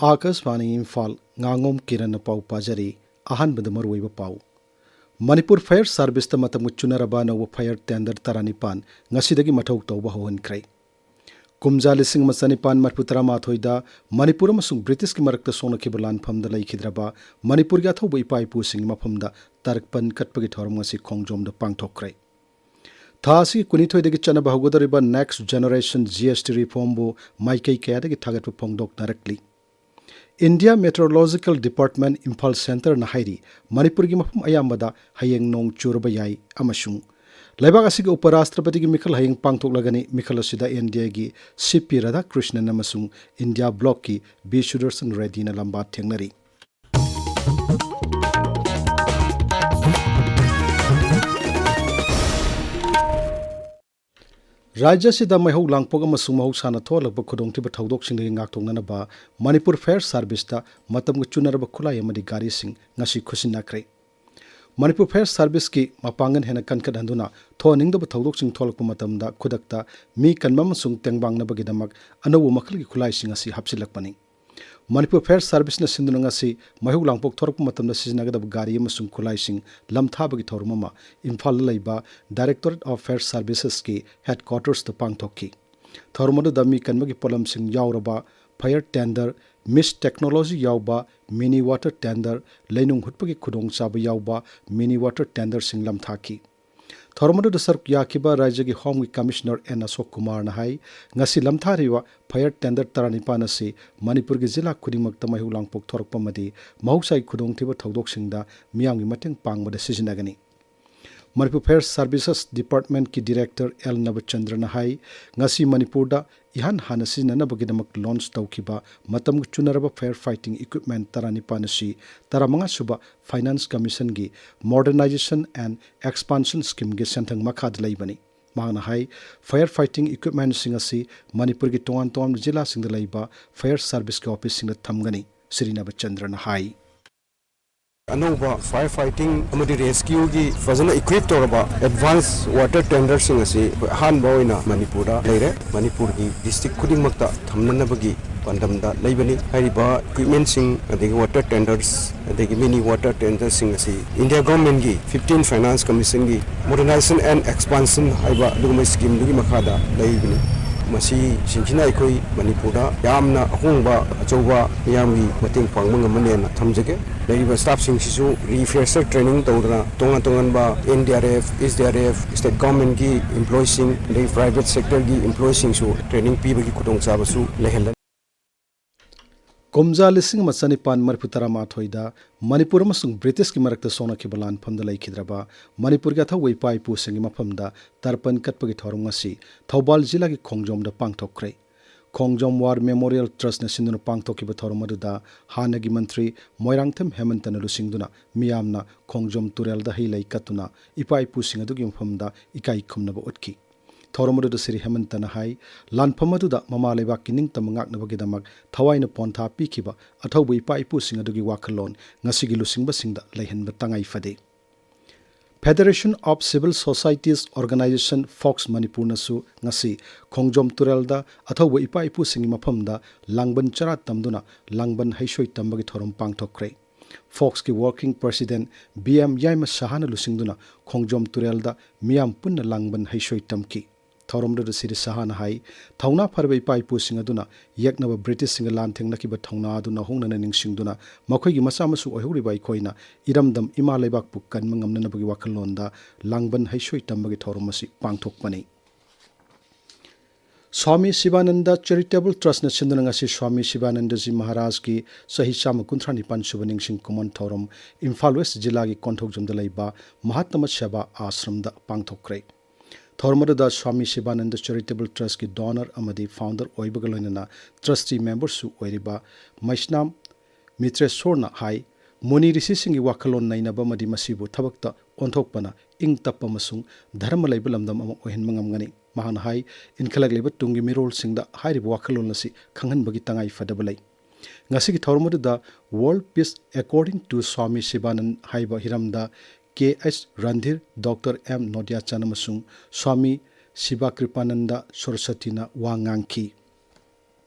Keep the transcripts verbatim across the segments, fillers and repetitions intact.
ꯑꯥꯀꯥꯁꯕꯥꯅꯤ ꯏꯝꯐꯥꯜ, ꯉꯥꯉꯣꯝ ꯀꯤꯔꯟꯅ ꯄꯥꯎ ꯄꯥꯖꯔꯤ꯫ ꯑꯍꯥꯟꯕꯗ ꯃꯔꯨꯑꯣꯏꯕ ꯄꯥꯎ꯫ ꯃꯅꯤꯄꯨꯔ ꯐꯥꯌꯔ ꯁꯥꯔꯚꯤꯁꯇ ꯃꯇꯝꯒ ꯆꯨꯅꯔꯕ ꯑꯅꯧꯕ ꯐꯥꯌꯔ ꯇꯦꯟꯗꯔ ꯇꯔꯥꯅꯤꯄꯥꯟ ꯉꯁꯤꯗꯒꯤ ꯃꯊꯧ ꯇꯧꯕ ꯍꯧꯍꯟꯈ꯭ꯔꯦ꯫ ꯀꯨꯝꯖꯥ ꯂꯤꯁꯤꯡ ꯑꯃ ꯆꯅꯤꯄꯥꯟ ꯃꯔꯤꯐꯨ ꯇꯔꯥꯃꯥꯊꯣꯏꯗ ꯃꯅꯤꯄꯨꯔ ꯑꯃꯁꯨꯡ ꯕ꯭ꯔꯤꯇꯤꯁꯀꯤ ꯃꯔꯛꯇ ꯁꯣꯛꯅꯈꯤꯕ ꯂꯥꯟꯐꯝꯗ ꯂꯩꯈꯤꯗ꯭ꯔꯕ ꯃꯅꯤꯄꯨꯔꯒꯤ ꯑꯊꯧꯕ ꯏꯄꯥ ꯏꯄꯨꯁꯤꯡꯒꯤ ꯃꯐꯝꯗ ꯇꯔꯄꯟ ꯀꯠꯄꯒꯤ ꯊꯧꯔꯝ ꯉꯁꯤ ꯈꯣꯡꯖꯣꯝꯗ ꯄꯥꯡꯊꯣꯛꯈ꯭ꯔꯦ꯫ ꯊꯥ ꯑꯁꯤꯒꯤ ꯀꯨꯟꯅꯤꯊꯣꯏꯗꯒꯤ ꯆꯠꯅꯕ ꯍꯧꯒꯗꯧꯔꯤꯕ Next Generation G S T reformꯕꯨ ꯃꯥꯏꯀꯩ ꯀꯌꯥꯗꯒꯤ ꯊꯥꯒꯠꯄ ꯐꯣꯡꯗꯣꯛꯅꯔꯛꯂꯤ꯫ India Meteorological Department ꯏꯝꯐꯥꯜ ꯁꯦꯟꯇꯔꯅ ꯍꯥꯏꯔꯤ, ꯃꯅꯤꯄꯨꯔꯒꯤ ꯃꯐꯝ ꯑꯌꯥꯝꯕꯗ ꯍꯌꯦꯡ ꯅꯣꯡ ꯆꯨꯔꯕ ꯌꯥꯏ ꯑꯃꯁꯨꯡ ꯂꯩꯕꯥꯛ ꯑꯁꯤꯒꯤ ꯎꯄ ꯔꯥꯁꯇ꯭ꯔꯄꯇꯤꯒꯤ ꯃꯤꯈꯜ ꯍꯌꯦꯡ ꯄꯥꯡꯊꯣꯛꯂꯒꯅꯤ꯫ ꯃꯤꯈꯜ ꯑꯁꯤꯗ N D Aꯒꯤ C P Radhakrishnan ꯑꯃꯁꯨꯡ ꯏꯟꯗꯤꯌꯥ ꯕ꯭ꯂꯣꯛꯀꯤ B ꯁꯨꯗꯔꯁꯟ ꯔꯦꯗꯤꯅ ꯂꯝꯕꯥ ꯊꯦꯡꯅꯔꯤ꯫ ꯔꯥꯖ꯭ꯌ ꯑꯁꯤꯗ ꯃꯩꯍꯧ ꯂꯥꯡꯄꯣꯛ ꯑꯃꯁꯨꯡ ꯃꯍꯧꯁꯥꯅ ꯊꯣꯛꯍꯜꯂꯛꯄ ꯈꯨꯗꯣꯡꯊꯤꯕ ꯊꯧꯗꯣꯛꯁꯤꯡꯗꯒꯤ ꯉꯥꯛꯊꯣꯛꯅꯅꯕ ꯃꯅꯤꯄꯨꯔ ꯐꯥꯌꯔ ꯁꯥꯔꯚꯤꯁꯇ ꯃꯇꯝꯒ ꯆꯨꯅꯔꯕ ꯈꯨꯠꯂꯥꯏ ꯑꯃꯗꯤ ꯒꯥꯔꯤꯁꯤꯡ ꯉꯁꯤ ꯈꯨꯠꯁꯤꯟꯅꯈ꯭ꯔꯦ꯫ ꯃꯅꯤꯄꯨꯔ ꯐꯥꯌꯔ ꯁꯥꯔꯚꯤꯁꯀꯤ ꯃꯄꯥꯡꯒꯜ ꯍꯦꯟꯅ ꯀꯟꯈꯠꯍꯟꯗꯨꯅ ꯊꯣꯛꯍꯟꯅꯤꯡꯗꯕ ꯊꯧꯗꯣꯛꯁꯤꯡ ꯊꯣꯛꯂꯛꯄ ꯃꯇꯝꯗ ꯈꯨꯗꯛꯇ ꯃꯤ ꯀꯟꯕ ꯑꯃꯁꯨꯡ ꯇꯦꯡꯕꯥꯡꯅꯕꯒꯤꯗꯃꯛ ꯑꯅꯧꯕ ꯃꯈꯜꯒꯤ ꯈꯨꯠꯂꯥꯏꯁꯤꯡ ꯑꯁꯤ ꯍꯥꯞꯆꯤꯜꯂꯛꯄꯅꯤ꯫ ꯃꯅꯤꯄꯨꯔ ꯐꯥꯌꯔ ꯁꯥꯔꯚꯤꯁꯅ ꯁꯤꯟꯗꯨꯅ ꯉꯁꯤ ꯃꯩꯍꯧ ꯂꯥꯡꯄꯣꯛ ꯊꯣꯔꯛꯄ ꯃꯇꯝꯗ ꯁꯤꯖꯤꯟꯅꯒꯗꯕ ꯒꯥꯔꯤ ꯑꯃꯁꯨꯡ ꯈꯨꯠꯂꯥꯏꯁꯤꯡ ꯂꯝꯊꯥꯕꯒꯤ ꯊꯧꯔꯝ ꯑꯃ ꯏꯝꯐꯥꯜꯗ ꯂꯩꯕ Directorate of Fire Servicesꯀꯤ headquartersꯇ ꯄꯥꯡꯊꯣꯛꯈꯤ꯫ ꯊꯧꯔꯝ ꯑꯗꯨꯗ ꯃꯤ ꯀꯟꯕꯒꯤ ꯄꯣꯠꯂꯝꯁꯤꯡ ꯌꯥꯎꯔꯕ fire tender, mist technology ꯌꯥꯎꯕ mini water tender, ꯂꯩꯅꯨꯡ ꯍꯨꯠꯄꯒꯤ ꯈꯨꯗꯣꯡꯆꯥꯕ ꯌꯥꯎꯕ mini water tenderꯁꯤꯡ ꯂꯝꯊꯥꯈꯤ꯫ ꯊꯧꯔꯝ ꯑꯗꯨꯗ ꯁꯔꯨꯛ ꯌꯥꯈꯤꯕ ꯔꯥꯖ꯭ꯌꯒꯤ ꯍꯣꯝꯒꯤ ꯀꯃꯤꯁꯅꯔ ꯑꯦꯟ ꯑꯁꯣꯛ ꯀꯨꯃꯥꯔꯅ ꯍꯥꯏ, ꯉꯁꯤ ꯂꯝꯊꯥꯔꯤꯕ ꯐꯥꯌꯔ ꯇꯦꯟꯗꯔ ꯇꯔꯥꯅꯤꯄꯥꯟ ꯑꯁꯤ ꯃꯅꯤꯄꯨꯔꯒꯤ ꯖꯤꯂꯥ ꯈꯨꯗꯤꯡꯃꯛꯇ ꯃꯩꯍꯧ ꯂꯥꯡꯄꯣꯛ ꯊꯣꯔꯛꯄ ꯑꯃꯗꯤ ꯃꯍꯧꯁꯥꯒꯤ ꯈꯨꯗꯣꯡꯊꯤꯕ ꯊꯧꯗꯣꯛꯁꯤꯡꯗ ꯃꯤꯌꯥꯝꯒꯤ ꯃꯇꯦꯡ ꯄꯥꯡꯕꯗ ꯁꯤꯖꯤꯟꯅꯒꯅꯤ꯫ ꯃꯅꯤꯄꯨꯔ ꯐꯥꯌꯔ ꯁꯥꯔꯚꯤꯁꯦꯁ ꯗꯤꯄꯥꯔꯠꯃꯦꯟꯠꯀꯤ ꯗꯤꯔꯦꯛꯇꯔ ꯑꯦꯜ ꯅꯕꯆꯟꯗ꯭ꯔꯅ ꯍꯥꯏ, ꯉꯁꯤ ꯃꯅꯤꯄꯨꯔꯗ ꯏꯍꯥꯟ ꯍꯥꯟꯅ ꯁꯤꯖꯤꯟꯅꯅꯕꯒꯤꯗꯃꯛ ꯂꯣꯟꯆ ꯇꯧꯈꯤꯕ ꯃꯇꯝꯒ ꯆꯨꯅꯔꯕ ꯐꯥꯌꯔ ꯐꯥꯏꯇꯤꯡ ꯏꯀ꯭ꯋꯤꯞꯃꯦꯟꯠ ꯇꯔꯥꯅꯤꯄꯥꯟ ꯑꯁꯤ ꯇꯔꯥꯃꯉꯥ ꯁꯨꯕ ꯐꯥꯏꯅꯥꯟꯁ ꯀꯃꯤꯁꯟꯒꯤ Modernization and Expansion Schemeꯒꯤ ꯁꯦꯟꯊꯪ ꯃꯈꯥꯗ ꯂꯩꯕꯅꯤ꯫ ꯃꯍꯥꯛꯅ ꯍꯥꯏ, ꯐꯥꯌꯔ ꯐꯥꯏꯇꯤꯡ ꯏꯀ꯭ꯋꯤꯞꯃꯦꯟꯠꯁꯤꯡ ꯑꯁꯤ ꯃꯅꯤꯄꯨꯔꯒꯤ ꯇꯣꯉꯥꯟ ꯇꯣꯉꯥꯟꯕ ꯖꯤꯂꯥꯁꯤꯡꯗ ꯂꯩꯕ ꯐꯥꯌꯔ ꯁꯥꯔꯚꯤꯁꯀꯤ ꯑꯣꯐꯤꯁꯁꯤꯡꯗ ꯊꯝꯒꯅꯤ꯫ ꯁ꯭ꯔꯤ ꯅꯕꯆꯟꯗ꯭ꯔꯅ ꯍꯥꯏ꯫ ꯑꯅꯧꯕ ꯐꯥꯌꯔ ꯐꯥꯏꯇꯤꯡ ꯑꯃꯗꯤ ꯔꯦꯁꯀ꯭ꯌꯨꯒꯤ ꯐꯖꯅ ꯏꯀ꯭ꯋꯤꯞ ꯇꯧꯔꯕ ꯑꯦꯗꯚꯥꯟꯁ ꯋꯥꯇꯔ ꯇꯦꯟꯗꯔꯁꯤꯡ ꯑꯁꯤ ꯑꯩꯈꯣꯏ ꯑꯍꯥꯟꯕ ꯑꯣꯏꯅ ꯃꯅꯤꯄꯨꯔꯗ ꯂꯩꯔꯦ꯫ ꯃꯅꯤꯄꯨꯔꯒꯤ ꯗꯤꯁꯇ꯭ꯔꯤꯛ ꯈꯨꯗꯤꯡꯃꯛꯇ ꯊꯝꯅꯅꯕꯒꯤ ꯄꯥꯟꯗꯝꯗ ꯂꯩꯕꯅꯤ꯫ ꯍꯥꯏꯔꯤꯕ ꯏꯀ꯭ꯋꯤꯞꯃꯦꯟꯁꯤꯡ, ꯑꯗꯒꯤ ꯋꯥꯇꯔ ꯇꯦꯟꯗꯔꯁ, ꯑꯗꯒꯤ ꯃꯤꯅꯤ ꯋꯥꯇꯔ ꯇꯦꯟꯗꯔꯁꯤꯡ ꯑꯁꯤ ꯏꯟꯗꯤꯌꯥ ꯒꯣꯔꯃꯦꯟꯒꯤ ꯐꯤꯐꯇꯤꯟ ꯐꯥꯏꯅꯥꯟꯁ ꯀꯃꯤꯁꯟꯒꯤ ꯃꯣꯗꯔꯅꯥꯏꯖꯦꯁꯟ ꯑꯦꯟ ꯑꯦꯛꯁꯄꯥꯟꯁꯟ ꯍꯥꯏꯕ ꯑꯗꯨꯒꯨꯝꯕ ꯁ꯭ꯀꯤꯝꯗꯨꯒꯤ ꯃꯈꯥꯗ ꯂꯩꯕꯅꯤ꯫ ꯃꯁꯤꯁꯤꯡꯁꯤꯅ ꯑꯩꯈꯣꯏ ꯃꯅꯤꯄꯨꯔꯗ ꯌꯥꯝꯅ ꯑꯍꯣꯡꯕ ꯑꯆꯧꯕ ꯃꯤꯌꯥꯝꯒꯤ ꯃꯇꯦꯡ ꯄꯥꯡꯕ ꯉꯝꯃꯅꯦꯅ ꯊꯝꯖꯒꯦ꯫ ꯂꯩꯔꯤꯕ ꯁ꯭ꯇꯥꯐꯁꯤꯡꯁꯤꯁꯨ ꯔꯤꯐ꯭ꯔꯦꯁꯔ ꯇ꯭ꯔꯦꯅꯤꯡ ꯇꯧꯗꯅ ꯇꯣꯉꯥꯟ ꯇꯣꯉꯥꯟꯕ N D R F, S D R F, state ꯒꯣꯔꯃꯦꯟꯒꯤ ꯏꯝꯄ꯭ꯂꯣꯌꯤꯁꯤꯡ, ꯑꯗꯩ ꯄ꯭ꯔꯥꯏꯚꯦꯠ ꯁꯦꯛꯇꯔꯒꯤ ꯏꯝꯄ꯭ꯂꯣꯌꯤꯁꯤꯡꯁꯨ ꯇ꯭ꯔꯦꯅꯤꯡ ꯄꯤꯕꯒꯤ ꯈꯨꯗꯣꯡꯆꯥꯕꯁꯨ ꯂꯩꯍꯜꯂꯅꯤ꯫ ꯀꯨꯝꯖꯥ ꯂꯤꯁꯤꯡ ꯑꯃ ꯆꯅꯤꯄꯥꯟ ꯃꯔꯤꯐꯨ ꯇꯔꯥꯃꯥꯊꯣꯏꯗ ꯃꯅꯤꯄꯨꯔ ꯑꯃꯁꯨꯡ ꯕ꯭ꯔꯤꯇꯤꯁꯀꯤ ꯃꯔꯛꯇ ꯁꯣꯛꯅꯈꯤꯕ ꯂꯥꯟꯐꯝꯗ ꯂꯩꯈꯤꯗ꯭ꯔꯕ ꯃꯅꯤꯄꯨꯔꯒꯤ ꯑꯊꯧꯕ ꯏꯄꯥ ꯏꯄꯨꯁꯤꯡꯒꯤ ꯃꯐꯝꯗ ꯇꯔꯄꯟ ꯀꯠꯄꯒꯤ ꯊꯧꯔꯝ ꯉꯁꯤ ꯊꯧꯕꯥꯜ ꯖꯤꯂꯥꯒꯤ ꯈꯣꯡꯖꯣꯝꯗ ꯄꯥꯡꯊꯣꯛꯈ꯭ꯔꯦ꯫ ꯈꯣꯡꯖꯣꯝ ꯋꯥꯔ ꯃꯦꯃꯣꯔꯤꯌꯦꯜ ꯇ꯭ꯔꯁꯅ ꯁꯤꯟꯗꯨꯅ ꯄꯥꯡꯊꯣꯛꯈꯤꯕ ꯊꯧꯔꯝ ꯑꯗꯨꯗ ꯍꯥꯟꯅꯒꯤ ꯃꯟꯇ꯭ꯔꯤ ꯃꯣꯏꯔꯥꯡꯊꯦꯝ ꯍꯦꯃꯟꯇꯅ ꯂꯨꯆꯤꯡꯗꯨꯅ ꯃꯤꯌꯥꯝꯅ ꯈꯣꯡꯖꯣꯝ ꯇꯨꯔꯦꯜꯗ ꯍꯩ ꯂꯩ ꯀꯠꯇꯨꯅ ꯏꯄꯥ ꯏꯄꯨꯁꯤꯡ ꯑꯗꯨꯒꯤ ꯃꯐꯝꯗ ꯏꯀꯥꯏ ꯈꯨꯝꯅꯕ ꯎꯠꯈꯤ꯫ ꯊꯧꯔꯝ ꯑꯗꯨꯗ ꯁ꯭ꯔꯤ ꯍꯦꯃꯟꯇꯅ ꯍꯥꯏ, ꯂꯥꯟꯐꯝ ꯑꯗꯨꯗ ꯃꯃꯥ ꯂꯩꯕꯥꯛꯀꯤ ꯅꯤꯡꯇꯝꯕ ꯉꯥꯛꯅꯕꯒꯤꯗꯃꯛ ꯊꯋꯥꯏꯅ ꯄꯣꯟꯊꯥ ꯄꯤꯈꯤꯕ ꯑꯊꯧꯕ ꯏꯄꯥ ꯏꯄꯨꯁꯤꯡ ꯑꯗꯨꯒꯤ ꯋꯥꯈꯜꯂꯣꯟ ꯉꯁꯤꯒꯤ ꯂꯨꯆꯤꯡꯕꯁꯤꯡꯗ ꯂꯩꯍꯟꯕ ꯇꯉꯥꯏ ꯐꯗꯦ꯫ Federation of Civil Societies Organization, FOCS ꯃꯅꯤꯄꯨꯔꯅꯁꯨ ꯉꯁꯤ ꯈꯣꯡꯖꯣꯝ ꯇꯨꯔꯦꯜꯗ ꯑꯊꯧꯕ ꯏꯄꯥ ꯏꯄꯨꯁꯤꯡꯒꯤ ꯃꯐꯝꯗ ꯂꯥꯡꯕꯟ ꯆꯔꯥ ꯇꯝꯗꯨꯅ ꯂꯥꯡꯕꯟ ꯍꯩꯁꯣꯏ ꯇꯝꯕꯒꯤ ꯊꯧꯔꯝ ꯄꯥꯡꯊꯣꯛꯈ꯭ꯔꯦ꯫ ꯐꯣꯛꯁꯀꯤ ꯋꯥꯔꯀꯤꯡ ꯄ꯭ꯔꯁꯤꯗꯦꯟ ꯕꯤ ꯑꯦꯝ ꯌꯥꯏꯃ ꯁꯍꯥꯅ ꯂꯨꯆꯤꯡꯗꯨꯅ ꯈꯣꯡꯖꯣꯝ ꯇꯨꯔꯦꯜꯗ ꯃꯤꯌꯥꯝ ꯄꯨꯟꯅ ꯂꯥꯡꯕꯟ ꯍꯩꯁꯣꯏ ꯇꯝꯈꯤ꯫ ꯊꯧꯔꯝꯗꯨꯗ ꯁ꯭ꯔꯤ ꯁꯍꯥꯅ ꯍꯥꯏ, ꯊꯧꯅꯥ ꯐꯔꯕ ꯏꯄꯥ ꯏꯄꯨꯁꯤꯡ ꯑꯗꯨꯅ ꯌꯦꯛꯅꯕ ꯕ꯭ꯔꯤꯇꯤꯁꯁꯤꯡꯒ ꯂꯥꯟ ꯊꯦꯡꯅꯈꯤꯕ ꯊꯧꯅꯥ ꯑꯗꯨ ꯅꯧꯍꯧꯅꯅ ꯅꯤꯡꯁꯤꯡꯗꯨꯅ ꯃꯈꯣꯏꯒꯤ ꯃꯆꯥ ꯃꯁꯨ ꯑꯣꯏꯍꯧꯔꯤꯕ ꯑꯩꯈꯣꯏꯅ ꯏꯔꯝꯗꯝ ꯏꯃꯥ ꯂꯩꯕꯥꯛꯄꯨ ꯀꯟꯕ ꯉꯝꯅꯅꯕꯒꯤ ꯋꯥꯈꯜꯂꯣꯟꯗ ꯂꯥꯡꯕꯟ ꯍꯩꯁꯣꯏ ꯇꯝꯕꯒꯤ ꯊꯧꯔꯝ ꯑꯁꯤ ꯄꯥꯡꯊꯣꯛꯄꯅꯤ꯫ ꯁ꯭ꯋꯥꯃꯤ ꯁꯤꯕꯥꯅꯟꯗ ꯆꯦꯔꯤꯇꯦꯕꯜ ꯇ꯭ꯔꯁꯅ ꯁꯤꯟꯗꯨꯅ ꯉꯁꯤ ꯁ꯭ꯋꯥꯃꯤ ꯁꯤꯕꯥꯅꯟꯗꯖꯤ ꯃꯍꯥꯔꯥꯖꯀꯤ ꯆꯍꯤ ꯆꯥꯝꯃ ꯀꯨꯟꯊ꯭ꯔꯥ ꯅꯤꯄꯥꯟ ꯁꯨꯕ ꯅꯤꯡꯁꯤꯡ ꯈꯨꯃꯟ ꯊꯧꯔꯝ ꯏꯝꯐꯥꯜ ꯋꯦꯁ ꯖꯤꯂꯥꯒꯤ ꯀꯣꯟꯊꯧꯖꯝꯗ ꯂꯩꯕ ꯃꯍꯥꯇꯃ ꯁꯦꯕꯥ ꯑꯥꯁ꯭ꯔꯝꯗ ꯄꯥꯡꯊꯣꯛꯈ꯭ꯔꯦ꯫ ꯊꯧꯔꯝ ꯑꯗꯨꯗ ꯁ꯭ꯋꯥꯃꯤ ꯁꯤꯕꯥꯅꯟꯗ ꯆꯦꯔꯤꯇꯦꯕꯜ ꯇ꯭ꯔꯁꯀꯤ ꯗꯣꯅꯔ ꯑꯃꯗꯤ ꯐꯥꯎꯟꯗꯔ ꯑꯣꯏꯕꯒ ꯂꯣꯏꯅꯅ ꯇ꯭ꯔꯁꯇꯤ ꯃꯦꯝꯕꯔꯁꯨ ꯑꯣꯏꯔꯤꯕ ꯃꯩꯁꯅꯥꯝ ꯃꯤꯇ꯭ꯔꯦꯁꯣꯔꯅ ꯍꯥꯏ, ꯃꯨꯅꯤ ꯔꯤꯁꯤꯁꯤꯡꯒꯤ ꯋꯥꯈꯜꯂꯣꯟ ꯅꯩꯅꯕ ꯑꯃꯗꯤ ꯃꯁꯤꯕꯨ ꯊꯕꯛꯇ ꯑꯣꯟꯊꯣꯛꯄꯅ ꯏꯪ ꯇꯞꯄ ꯑꯃꯁꯨꯡ ꯙꯔꯃ ꯂꯩꯕ ꯂꯝꯗꯝ ꯑꯃ ꯑꯣꯏꯍꯟꯕ ꯉꯝꯒꯅꯤ꯫ ꯃꯍꯥꯛꯅ ꯍꯥꯏ, ꯏꯟꯈꯠꯂꯛꯂꯤꯕ ꯇꯨꯡꯒꯤ ꯃꯤꯔꯣꯜꯁꯤꯡꯗ ꯍꯥꯏꯔꯤꯕ ꯋꯥꯈꯜꯂꯣꯟ ꯑꯁꯤ ꯈꯪꯍꯟꯕꯒꯤ ꯇꯉꯥꯏ ꯐꯗꯕ ꯂꯩ꯫ ꯉꯁꯤꯒꯤ ꯊꯧꯔꯝ ꯑꯗꯨꯗ World Peace According to Swami Shivanand ꯍꯥꯏꯕ ꯍꯤꯔꯝꯗ ꯀꯦ ꯑꯩꯆ ꯔꯟꯙꯤꯔ, ꯗꯣꯛꯇꯔ ꯑꯦꯝ ꯅꯣꯗꯤꯌꯥꯆꯟ ꯑꯃꯁꯨꯡ ꯁ꯭ꯋꯥꯃꯤ ꯁꯤꯕꯥꯀ꯭ꯔꯤꯄꯥꯅꯟꯗ ꯁꯔꯁꯋꯇꯤꯅ ꯋꯥ ꯉꯥꯡꯈꯤ꯫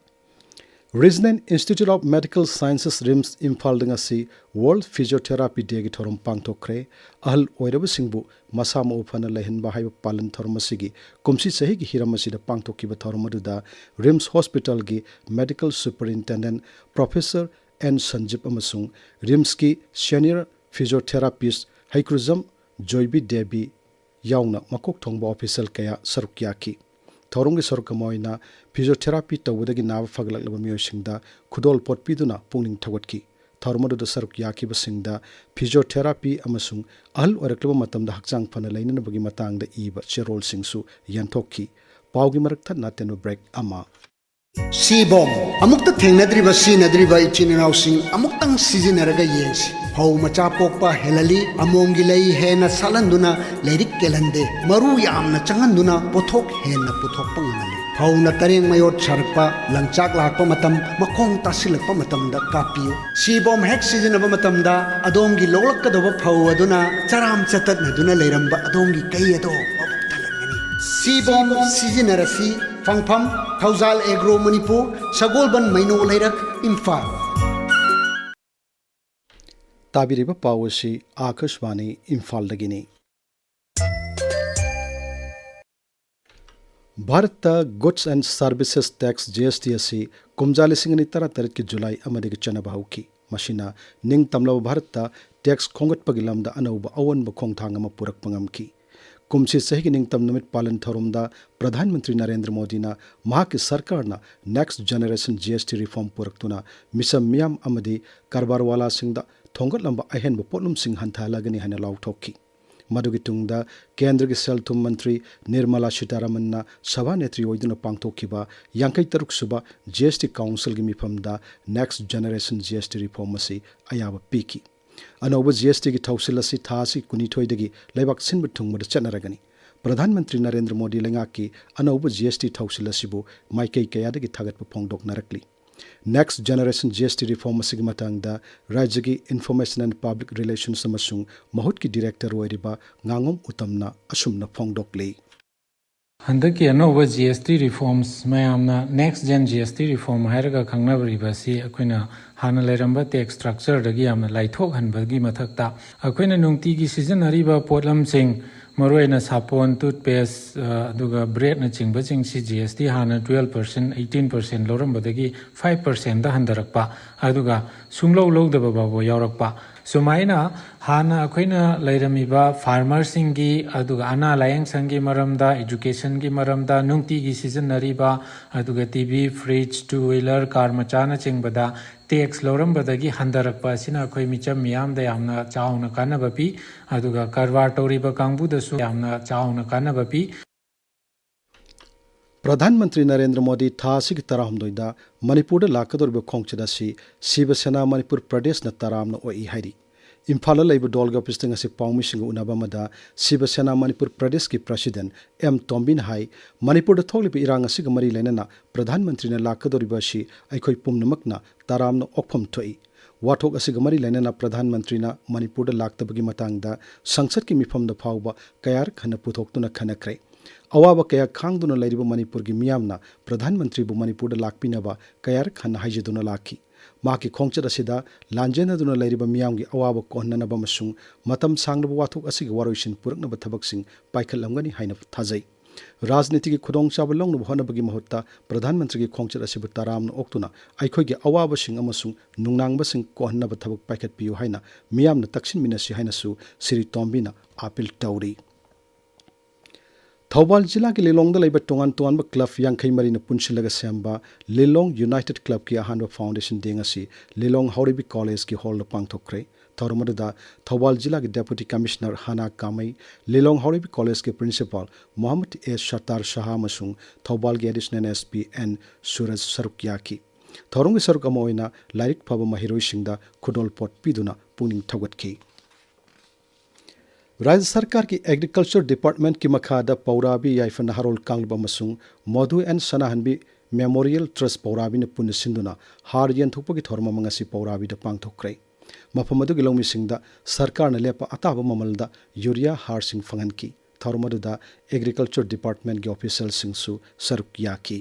Regional Institute of Medical Sciences, RIMS, ꯏꯝꯐꯥꯜꯗ ꯉꯁꯤ World Physiotherapy Dayꯒꯤ ꯊꯧꯔꯝ ꯄꯥꯡꯊꯣꯛꯈ꯭ꯔꯦ꯫ ꯑꯍꯜ ꯑꯣꯏꯔꯕꯁꯤꯡꯕꯨ ꯃꯁꯥ ꯃꯎ ꯐꯅ ꯂꯩꯍꯟꯕ ꯍꯥꯏꯕ ꯄꯥꯂꯟ ꯊꯧꯔꯝ ꯑꯁꯤꯒꯤ ꯀꯨꯝꯁꯤ ꯆꯍꯤꯒꯤ ꯍꯤꯔꯝ ꯑꯁꯤꯗ ꯄꯥꯡꯊꯣꯛꯈꯤꯕ ꯊꯧꯔꯝ ꯑꯗꯨꯗ RIMS Hospitalꯒꯤ Medical Superintendent Professor N ꯁꯟꯖꯤꯞ ꯑꯃꯁꯨꯡ RIMSꯀꯤ Senior Physiotherapist ꯍꯩꯀ꯭ꯔꯨꯖꯝ ꯖꯣꯏꯕꯤ ꯗꯦꯕꯤ ꯌꯥꯎꯅ ꯃꯀꯣꯛ ꯊꯣꯡꯕ official ꯀꯌꯥ ꯁꯔꯨꯛ ꯌꯥꯈꯤ꯫ ꯊꯧꯔꯝꯒꯤ ꯁꯔꯨꯛ ꯑꯃ ꯑꯣꯏꯅ physiotherapy ꯇꯧꯕꯗꯒꯤ ꯅꯥꯕ ꯐꯒꯠꯂꯛꯂꯕ ꯃꯤꯑꯣꯏꯁꯤꯡꯗ ꯈꯨꯗꯣꯜꯄꯣꯠ ꯄꯤꯗꯨꯅ ꯄꯨꯛꯅꯤꯡ ꯊꯧꯒꯠꯈꯤ꯫ ꯊꯧꯔꯝ ꯑꯗꯨꯗ ꯁꯔꯨꯛ ꯌꯥꯈꯤꯕꯁꯤꯡꯗ physiotherapy ꯑꯃꯁꯨꯡ ꯑꯍꯜ ꯑꯣꯏꯔꯛꯂꯕ ꯃꯇꯝꯗ ꯍꯛꯆꯥꯡ ꯐꯅ ꯂꯩꯅꯅꯕꯒꯤ ꯃꯇꯥꯡꯗ ꯏꯕ ꯆꯦꯔꯣꯜꯁꯤꯡꯁꯨ ꯌꯦꯟꯊꯣꯛꯈꯤ꯫ ꯄꯥꯎꯒꯤ ꯃꯔꯛ ꯊꯠꯅ ꯑꯇꯦꯟꯕ break ꯑꯃ꯫ ꯁꯤꯕꯣꯝ꯫ ꯑꯃꯨꯛꯇ ꯊꯦꯡꯅꯗ꯭ꯔꯤꯕ ꯁꯤꯖꯤꯟꯅꯗ꯭ꯔꯤꯕ ꯏꯆꯤꯟ ꯏꯅꯥꯎꯁꯤꯡ ꯑꯃꯨꯛꯇꯪ ꯁꯤꯖꯤꯟꯅꯔꯒ ꯌꯦꯡꯁꯤ꯫ ꯐꯧ ꯃꯆꯥ ꯄꯣꯛꯄ ꯍꯦꯜꯍꯜꯂꯤ, ꯑꯃꯣꯝꯒꯤ ꯂꯩ ꯍꯦꯟꯅ ꯁꯥꯠꯍꯟꯗꯨꯅ ꯂꯩꯔꯤꯛ ꯀꯦꯜꯍꯟꯗꯦ, ꯃꯔꯨ ꯌꯥꯝꯅ ꯆꯪꯍꯟꯗꯨꯅ ꯄꯣꯠꯊꯣꯛ ꯍꯦꯟꯅ ꯄꯨꯊꯣꯛꯄ ꯉꯝꯍꯜꯂꯤ꯫ ꯐꯧꯅ ꯇꯔꯦꯡ ꯃꯌꯣꯠ ꯁꯥꯔꯛꯄ, ꯂꯪꯆꯥꯛ ꯂꯥꯛꯄ ꯃꯇꯝ, ꯃꯈꯣꯡ ꯇꯥꯁꯤꯜꯂꯛꯄ ꯃꯇꯝꯗ ꯀꯥꯞꯄꯤꯌꯨ꯫ ꯁꯤꯕꯣꯝ ꯍꯦꯛ ꯁꯤꯖꯤꯟꯅꯕ ꯃꯇꯝꯗ ꯑꯗꯣꯝꯒꯤ ꯂꯣꯛꯂꯛꯀꯗꯕ ꯐꯧ ꯑꯗꯨꯅ ꯆꯔꯥꯝ ꯆꯇꯠꯅꯗꯨꯅ ꯂꯩꯔꯝꯕ ꯑꯗꯣꯝꯒꯤ ꯀꯩ ꯑꯗꯣ ꯃꯕꯨꯛ ꯊꯜꯍꯟꯒꯅꯤ꯫ ꯁꯤꯕꯣꯝ ꯁꯤꯖꯤꯟꯅꯔꯁꯤ꯫ ꯐꯪꯐꯝ, ꯊꯧꯖꯥꯜ ꯑꯦꯒ꯭ꯔꯣ ꯃꯅꯤꯄꯨꯔ, ꯁꯒꯣꯜꯕꯟ ꯃꯩꯅꯣ ꯂꯩꯔꯛ, ꯏꯝꯐꯥꯜ꯫ ꯇꯥꯕꯤꯔꯤꯕ ꯄꯥꯎ ꯑꯁꯤ ꯑꯥꯀꯥꯁꯕꯥꯅꯤ ꯏꯝꯐꯥꯜꯗꯒꯤꯅꯤ꯫ ꯚꯥꯔꯠꯇ Goods and Services Tax, GST, ꯑꯁꯤ ꯀꯨꯝꯖꯥ ꯂꯤꯁꯤꯡ ꯑꯅꯤ ꯇꯔꯥꯇꯔꯦꯠꯀꯤ ꯖꯨꯂꯥꯏ ꯑꯃꯗꯒꯤ ꯆꯠꯅꯕ ꯍꯧꯈꯤ꯫ ꯃꯁꯤꯅ ꯅꯤꯡꯇꯝꯂꯕ ꯚꯥꯔꯠꯇ tax ꯈꯣꯝꯒꯠꯄꯒꯤ ꯂꯝꯗ ꯑꯅꯧꯕ ꯑꯑꯣꯟꯕ ꯈꯣꯡꯊꯥꯡ ꯑꯃ ꯄꯨꯔꯛꯄ ꯉꯝꯈꯤ꯫ ꯀꯨꯝꯁꯤ ꯆꯍꯤꯒꯤ ꯅꯤꯡꯇꯝ ꯅꯨꯃꯤꯠ ꯄꯥꯂꯟ ꯊꯧꯔꯝꯗ ꯄ꯭ꯔꯙꯥꯟ ꯃꯟꯇ꯭ꯔꯤ ꯅꯔꯦꯟꯗ꯭ꯔ ꯃꯣꯗꯤꯅ ꯃꯍꯥꯛꯀꯤ ꯁꯔꯀꯥꯔꯅ Next Generation GST reform ꯄꯨꯔꯛꯇꯨꯅ ꯃꯤꯆꯝ ꯃꯤꯌꯥꯝ ꯑꯃꯗꯤ ꯀꯔꯕꯥꯔꯋꯥꯂꯥꯁꯤꯡꯗ ꯊꯣꯡꯒꯠꯂꯝꯕ ꯑꯍꯦꯟꯕ ꯄꯣꯠꯂꯨꯝꯁꯤꯡ ꯍꯟꯊꯍꯜꯂꯒꯅꯤ ꯍꯥꯏꯅ ꯂꯥꯎꯊꯣꯛꯈꯤ꯫ ꯃꯗꯨꯒꯤ ꯇꯨꯡꯗ ꯀꯦꯟꯗ꯭ꯔꯒꯤ ꯁꯦꯜ ꯊꯨꯝ ꯃꯟꯇ꯭ꯔꯤ ꯅꯤꯔꯃꯂꯥ ꯁꯤꯇꯥꯔꯥꯃꯟꯅ ꯁꯚꯥꯅꯦꯇ꯭ꯔꯤ ꯑꯣꯏꯗꯨꯅ ꯄꯥꯡꯊꯣꯛꯈꯤꯕ ꯌꯥꯡꯈꯩ ꯇꯔꯨꯛ ꯁꯨꯕ GST Councilꯒꯤ ꯃꯤꯐꯝꯗ Next Generation GST reform ꯑꯁꯤ ꯑꯌꯥꯕ ꯄꯤꯈꯤ꯫ ꯑꯅꯧꯕ GSTꯒꯤ ꯊꯧꯁꯤꯜ ꯑꯁꯤ ꯊꯥ ꯑꯁꯤ ꯀꯨꯟꯅꯤꯊꯣꯏꯗꯒꯤ ꯂꯩꯕꯥꯛ ꯁꯤꯟꯕ ꯊꯨꯡꯕꯗ ꯆꯠꯅꯔꯒꯅꯤ꯫ ꯄ꯭ꯔꯙꯥꯟ ꯃꯟꯇ꯭ꯔꯤ ꯅꯔꯦꯟꯗ꯭ꯔ ꯃꯣꯗꯤ ꯂꯩꯉꯥꯛꯀꯤ ꯑꯅꯧꯕ GST ꯊꯧꯁꯤꯜ ꯑꯁꯤꯕꯨ ꯃꯥꯏꯀꯩ ꯀꯌꯥꯗꯒꯤ ꯊꯥꯒꯠꯄ ꯐꯣꯡꯗꯣꯛꯅꯔꯛꯂꯤ꯫ Next Generation GST reform ꯑꯁꯤꯒꯤ ꯃꯇꯥꯡꯗ ꯔꯥꯖ꯭ꯌꯒꯤ Information and Public Relations ꯑꯃꯁꯨꯡ ꯃꯍꯨꯠꯀꯤ director ꯑꯣꯏꯔꯤꯕ ꯉꯥꯉꯣꯝ ꯎꯇꯝꯅ ꯑꯁꯨꯝꯅ ꯐꯣꯡꯗꯣꯛꯂꯤ꯫ ꯍꯟꯗꯛꯀꯤ ꯑꯅꯧꯕ G S T reforms, ꯃꯌꯥꯝꯅ next gen G S T reform ꯍꯥꯏꯔꯒ ꯈꯪꯅꯔꯤꯕ ꯑꯁꯤ ꯑꯩꯈꯣꯏꯅ ꯍꯥꯟꯅ ꯂꯩꯔꯝꯕ tax structureꯗꯒꯤ ꯌꯥꯝꯅ ꯂꯥꯏꯊꯣꯛꯍꯟꯕꯒꯤ ꯃꯊꯛꯇ, ꯑꯩꯈꯣꯏꯅ ꯅꯨꯡꯇꯤꯒꯤ ꯁꯤꯖꯤꯟꯅꯔꯤꯕ ꯄꯣꯠꯂꯝꯁꯤꯡ, ꯃꯔꯨꯑꯣꯏꯅ ꯁꯥꯄꯣꯟ, toothpaste, ꯑ, ꯑꯗꯨꯒ breadꯅꯆꯤꯡꯕꯁꯤꯡꯁꯤ G S T ꯍꯥꯟꯅ twelve percent, eighteen percent ꯂꯧꯔꯝꯕꯗꯒꯤ five percentꯗ ꯍꯟꯊꯔꯛꯄ, ꯑꯗꯨꯒ ꯁꯨꯡꯂꯧ ꯂꯧꯗꯕ ꯐꯥꯎꯕ ꯌꯥꯎꯔꯛꯄ, ꯁꯨꯃꯥꯏꯅ ꯍꯥꯟꯅ ꯑꯩꯈꯣꯏꯅ ꯂꯩꯔꯝꯃꯤꯕ farmerꯁꯤꯡꯒꯤ, ꯑꯗꯨꯒ ꯑꯅꯥ ꯂꯥꯌꯦꯡ ꯁꯪꯒꯤ ꯃꯔꯝꯗ, educationꯒꯤ ꯃꯔꯝꯗ, ꯅꯨꯡꯇꯤꯒꯤ ꯁꯤꯖꯤꯟꯅꯔꯤꯕ, ꯑꯗꯨꯒ T V, fridge, two wheeler, car ꯃꯆꯥꯅꯆꯤꯡꯕꯗ tax ꯂꯧꯔꯝꯕꯗꯒꯤ ꯍꯟꯊꯔꯛꯄ ꯑꯁꯤꯅ ꯑꯩꯈꯣꯏ ꯃꯤꯆꯝ ꯃꯤꯌꯥꯝꯗ ꯌꯥꯝꯅ ꯆꯥꯎꯅ ꯀꯥꯟꯅꯕ ꯄꯤ, ꯑꯗꯨꯒ ꯀꯔꯕꯥꯔ ꯇꯧꯔꯤꯕ ꯀꯥꯡꯕꯨꯗꯁꯨ ꯌꯥꯝꯅ ꯆꯥꯎꯅ ꯀꯥꯟꯅꯕ ꯄꯤ꯫ ꯄ꯭ꯔꯙꯥꯟ ꯃꯟꯇ꯭ꯔꯤ ꯅꯔꯦꯟꯗ꯭ꯔ ꯃꯣꯗꯤ ꯊꯥ ꯑꯁꯤꯒꯤ ꯇꯔꯥꯍꯨꯝꯗꯣꯏꯗ ꯃꯅꯤꯄꯨꯔꯗ ꯂꯥꯛꯀꯗꯧꯔꯤꯕ ꯈꯣꯡꯆꯠ ꯑꯁꯤ ꯁꯤꯕ ꯁꯦꯅꯥ ꯃꯅꯤꯄꯨꯔ ꯄ꯭ꯔꯗꯦꯁꯅ ꯇꯔꯥꯝꯅ ꯑꯣꯛꯏ ꯍꯥꯏꯔꯤ꯫ ꯏꯝꯐꯥꯜꯗ ꯂꯩꯕ ꯗꯣꯜꯒ ꯑꯣꯐꯤꯁꯇ ꯉꯁꯤ ꯄꯥꯎꯃꯤꯁꯤꯡꯒ ꯎꯅꯕ ꯑꯃꯗ ꯁꯤꯕ ꯁꯦꯅꯥ ꯃꯅꯤꯄꯨꯔ ꯄ꯭ꯔꯗꯦꯁꯀꯤ ꯄ꯭ꯔꯁꯤꯗꯦꯟ ꯑꯦꯝ ꯇꯣꯝꯕꯤꯅ ꯍꯥꯏ, ꯃꯅꯤꯄꯨꯔꯗ ꯊꯣꯛꯂꯤꯕ ꯏꯔꯥꯡ ꯑꯁꯤꯒ ꯃꯔꯤ ꯂꯩꯅꯅ ꯄ꯭ꯔꯙꯥꯟ ꯃꯟꯇ꯭ꯔꯤꯅ ꯂꯥꯛꯀꯗꯧꯔꯤꯕ ꯑꯁꯤ ꯑꯩꯈꯣꯏ ꯄꯨꯝꯅꯃꯛꯅ ꯇꯔꯥꯝꯅ ꯑꯣꯛꯐꯝ ꯊꯣꯛꯏ꯫ ꯋꯥꯊꯣꯛ ꯑꯁꯤꯒ ꯃꯔꯤ ꯂꯩꯅꯅ ꯄ꯭ꯔꯙꯥꯟ ꯃꯟꯇ꯭ꯔꯤꯅ ꯃꯅꯤꯄꯨꯔꯗ ꯂꯥꯛꯇꯕꯒꯤ ꯃꯇꯥꯡꯗ ꯁꯪꯁꯠꯀꯤ ꯃꯤꯐꯝꯗ ꯐꯥꯎꯕ ꯀꯌꯥꯔꯛ ꯍꯟꯅ ꯄꯨꯊꯣꯛꯇꯨꯅ ꯈꯟꯅꯈ꯭ꯔꯦ꯫ ꯑꯋꯥꯕ ꯀꯌꯥ ꯈꯥꯡꯗꯨꯅ ꯂꯩꯔꯤꯕ ꯃꯅꯤꯄꯨꯔꯒꯤ ꯃꯤꯌꯥꯝꯅ ꯄ꯭ꯔꯙꯥꯟ ꯃꯟꯇ꯭ꯔꯤꯕꯨ ꯃꯅꯤꯄꯨꯔꯗ ꯂꯥꯛꯄꯤꯅꯕ ꯀꯌꯥꯔꯛ ꯍꯟꯅ ꯍꯥꯏꯖꯗꯨꯅ ꯂꯥꯛꯈꯤ꯫ ꯃꯍꯥꯛꯀꯤ ꯈꯣꯡꯆꯠ ꯑꯁꯤꯗ ꯂꯥꯟꯖꯦꯟꯅꯗꯨꯅ ꯂꯩꯔꯤꯕ ꯃꯤꯌꯥꯝꯒꯤ ꯑꯋꯥꯕ ꯀꯣꯛꯍꯟꯅꯅꯕ ꯑꯃꯁꯨꯡ ꯃꯇꯝ ꯁꯥꯡꯂꯕ ꯋꯥꯊꯣꯛ ꯑꯁꯤꯒꯤ ꯋꯥꯔꯣꯏꯁꯤꯟ ꯄꯨꯔꯛꯅꯕ ꯊꯕꯛꯁꯤꯡ ꯄꯥꯏꯈꯠꯂꯝꯒꯅꯤ ꯍꯥꯏꯅ ꯊꯥꯖꯩ꯫ ꯔꯥꯖꯅꯤꯇꯤꯒꯤ ꯈꯨꯗꯣꯡꯆꯥꯕ ꯂꯧꯅꯕ ꯍꯣꯠꯅꯕꯒꯤ ꯃꯍꯨꯠꯇ ꯄ꯭ꯔꯙꯥꯟ ꯃꯟꯇ꯭ꯔꯤꯒꯤ ꯈꯣꯡꯆꯠ ꯑꯁꯤꯕꯨ ꯇꯔꯥꯝꯅ ꯑꯣꯛꯇꯨꯅ ꯑꯩꯈꯣꯏꯒꯤ ꯑꯋꯥꯕꯁꯤꯡ ꯑꯃꯁꯨꯡ ꯅꯨꯡꯅꯥꯡꯕꯁꯤꯡ ꯀꯣꯛꯍꯟꯅꯕ ꯊꯕꯛ ꯄꯥꯏꯈꯠꯄꯤꯌꯨ ꯍꯥꯏꯅ ꯃꯤꯌꯥꯝꯅ ꯇꯛꯁꯤꯟꯃꯤꯟꯅꯁꯤ ꯍꯥꯏꯅꯁꯨ ꯁꯤꯔꯤ ꯇꯣꯝꯕꯤꯅ ꯑꯥꯄꯤꯜ ꯇꯧꯔꯤ꯫ ꯊꯧꯕꯥꯜ ꯖꯤꯂꯥꯒꯤ ꯂꯤꯂꯣꯡꯗ ꯂꯩꯕ ꯇꯣꯉꯥꯟ ꯇꯣꯉꯥꯟꯕ ꯀ꯭ꯂꯕ ꯌꯥꯡꯈꯩ ꯃꯔꯤꯅ ꯄꯨꯟꯁꯤꯜꯂꯒ ꯁꯦꯝꯕ ꯂꯤꯂꯣꯡ ꯌꯨꯅꯥꯏꯇꯦꯗ ꯀ꯭ꯂꯕꯀꯤ ꯑꯍꯥꯟꯕ ꯐꯥꯎꯟꯗꯦꯁꯟ ꯗꯦ ꯉꯁꯤ ꯂꯤꯂꯣꯡ ꯍꯥꯎꯔꯩꯕꯤ ꯀꯣꯂꯦꯖꯀꯤ ꯍꯣꯜꯗ ꯄꯥꯡꯊꯣꯛꯈ꯭ꯔꯦ꯫ ꯊꯧꯔꯝ ꯑꯗꯨꯗ ꯊꯧꯕꯥꯜ ꯖꯤꯂꯥꯒꯤ ꯗꯦꯄꯨꯇꯤ ꯀꯃꯤꯁꯅꯔ ꯍꯥꯅꯥ ꯀꯥꯃꯩ, ꯂꯤꯂꯣꯡ ꯍꯥꯎꯔꯩꯕꯤ ꯀꯣꯂꯦꯖꯀꯤ ꯄ꯭ꯔꯤꯟꯁꯤꯄꯥꯜ ꯃꯣꯍꯝꯃꯗ ꯑꯦ ꯁꯇꯥꯔ ꯁꯍꯥ ꯑꯃꯁꯨꯡ ꯊꯧꯕꯥꯜꯒꯤ ꯑꯦꯗꯤꯁꯅꯦꯜ ꯑꯦꯁ ꯄꯤ ꯑꯦꯟ ꯁꯨꯔꯖ ꯁꯔꯨꯛ ꯌꯥꯈꯤ꯫ ꯊꯧꯔꯝꯒꯤ ꯁꯔꯨꯛ ꯑꯃ ꯑꯣꯏꯅ ꯂꯥꯏꯔꯤꯛ ꯐꯕ ꯃꯍꯩꯔꯣꯏꯁꯤꯡꯗ ꯈꯨꯗꯣꯜꯄꯣꯠ ꯄꯤꯗꯨꯅ ꯄꯨꯛꯅꯤꯡ ꯊꯧꯒꯠꯈꯤ꯫ ꯔꯥꯖ꯭ꯌ ꯁꯔꯀꯥꯔꯒꯤ ꯑꯦꯒ꯭ꯔꯤꯀꯜꯆꯔ ꯗꯤꯄꯥꯔꯠꯃꯦꯟꯠꯀꯤ ꯃꯈꯥꯗ ꯄꯧꯔꯥꯕꯤ ꯌꯥꯏꯐ ꯅꯍꯥꯔꯣꯜ ꯀꯥꯡꯂꯨꯞ ꯑꯃꯁꯨꯡ ꯃꯣꯙꯨ ꯑꯦꯟ ꯁꯅꯥꯍꯟꯕꯤ ꯃꯦꯃꯣꯔꯤꯌꯦꯜ ꯇ꯭ꯔꯁꯠ ꯄꯧꯔꯥꯕꯤꯅ ꯄꯨꯟꯅ ꯁꯤꯟꯗꯨꯅ ꯍꯥꯔ ꯌꯦꯟꯊꯣꯛꯄꯒꯤ ꯊꯧꯔꯝ ꯑꯃ ꯉꯁꯤ ꯄꯧꯔꯥꯕꯤꯗ ꯄꯥꯡꯊꯣꯛꯈ꯭ꯔꯦ꯫ ꯃꯐꯝ ꯑꯗꯨꯒꯤ ꯂꯧꯃꯤꯁꯤꯡꯗ ꯁꯔꯀꯥꯔꯅ ꯂꯦꯞꯄ ꯑꯇꯥꯕ ꯃꯃꯜꯗ ꯌꯨꯔꯤꯌꯥ ꯍꯥꯔꯁꯤꯡ ꯐꯪꯍꯟꯈꯤ꯫ ꯊꯧꯔꯝ ꯑꯗꯨꯗ Agriculture Departmentꯀꯤ officialꯁꯤꯡꯁꯨ ꯁꯔꯨꯛ ꯌꯥꯈꯤ꯫